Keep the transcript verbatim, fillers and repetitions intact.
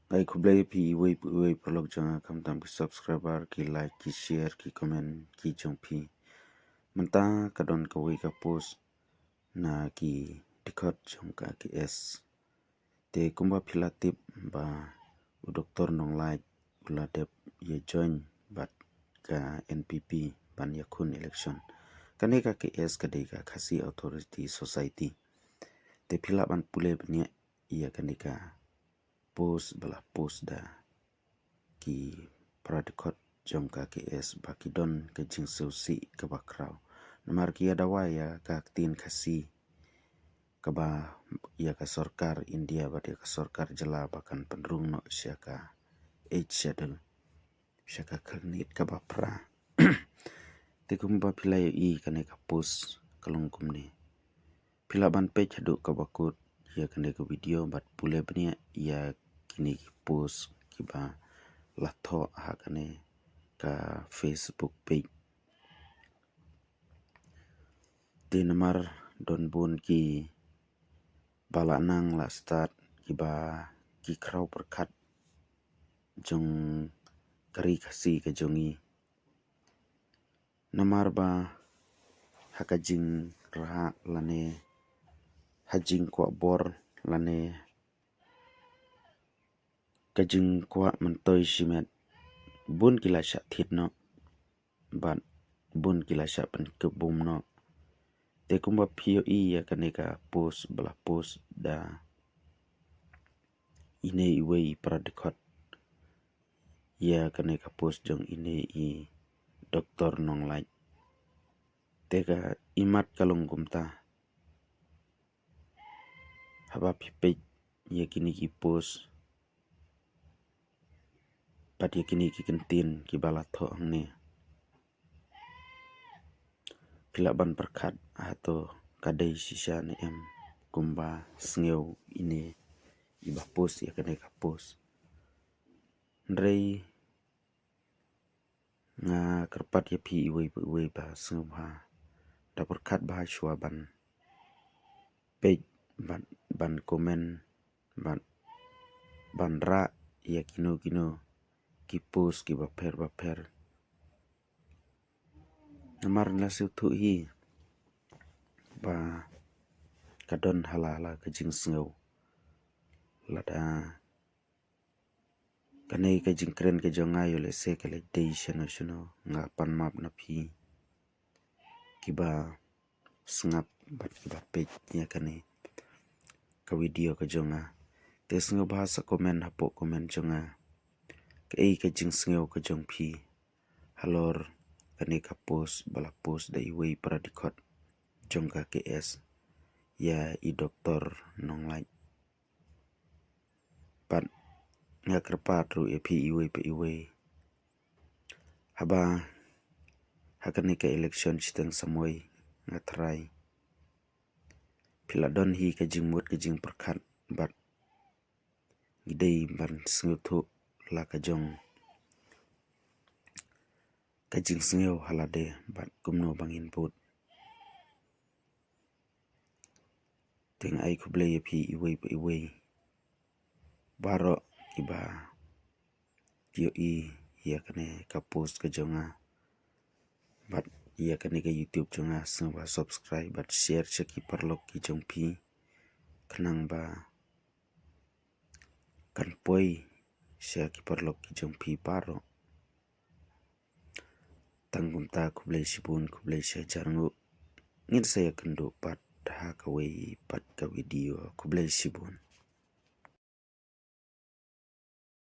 Nga ai khublei phi iwei pa iwei paralok jong nga, khamtam ki subscriber, ki like, ki share, ki comment ki jong phi. Mynta ka don kawei ka post na ki dkhot jong ka KS. Te kumba phi la tip ba u Doktor Nonglait u la dep ïa join bad ka NPP ban ïakhun election. Kane ka KS ka dei ka Khasi Authority Society. Te phi lah ban pule bniah ïa kane ka post ba la post da ki para dkhot jong ka KS ba ki don ka jingsngewsih kaba khraw. Namar ki ïa dawa ïa ka ktien Khasi kaba ïa ka sorkar India bad ïa ka sorkar jylla ba kan pynrung noh sha ka Eighth Schedule, sha ka khyrnit kaba phra. Te kumba phi la ïohi, kane ka post ka long kumne. Phi lah ban peit haduh kaba kut ïa kane ka video bad pule bniah ïa kine ki post kiba la thoh ha kane ka Facebook page. Te namar don bun kiba la nang la stad kiba ki khraw pyrkhat jong ka ri Khasi ka jong ngi. Namar ba ha ka jingrah lane ha jingkwah bor lane ka jingkwah myntoi shimet, bun ki la shah thied noh bad bun ki la shah pynkup bum noh. Te kumba phi ïohi ïa kane ka post ba la post da ine iwei i para dkhot ïa kane ka post jong ine i Doktor Nonglait. Te ka imat ka long kumta. Haba phi peit ïa kine ki post bad ïa kine ki kyntien kiba la thoh hangne, phi lah ban pyrkhat hato ka dei shisha ne em kumba sngew ine iba post ïa kane ka post. Hynrei nga kyrpad ïa phi iwei pa iwei ba sngewbha da pyrkhat bha shuwa ban peit, ban, ban comment, ban, ban rah ïa kino kino ki post kiba pher ba pher. Namar nga la sngewthuh hi ba ka don hala hala ka jingsngew. Lada kane ka jingkren ka jong nga ïoh lehse ka la dei shano shano, nga pan map na phi kiba sngap bad kiba peit ïa kane ka video ka jong nga. Te sngewbha sa comment hapoh comment jong nga, kaei ka jingsngew ka jong phi halor kane ka post ba la post da iwei para dkhot jong ka KS ïa i Doktor Nonglait. Bad nga kyrpad ruh ïa phi iwei pa iwei, haba ha kane ka election shiteng samoi, nga tharai phi la don hi ka jingmut ka jingpyrkhat bad ngi dei ban sngewthuh la ka jong ka jingsngew ha lade bad kumno ba ngin bud. Te nga ai khublei ïa phi iwei pa iwei baroh kiba ïohi ïa kane ka post ka jong nga bad ïa kane ka YouTube jong nga. Sngewbha subscribe bad share sha ki paralok ki jong phi khnang ba kan poi sha ki paralok ki jong phi baroh. Tang kumta, khublei shibun, khublei shihajar nguh. Ngin sa ïakynduh pat ha kawei pat ka video. Khublei shibun.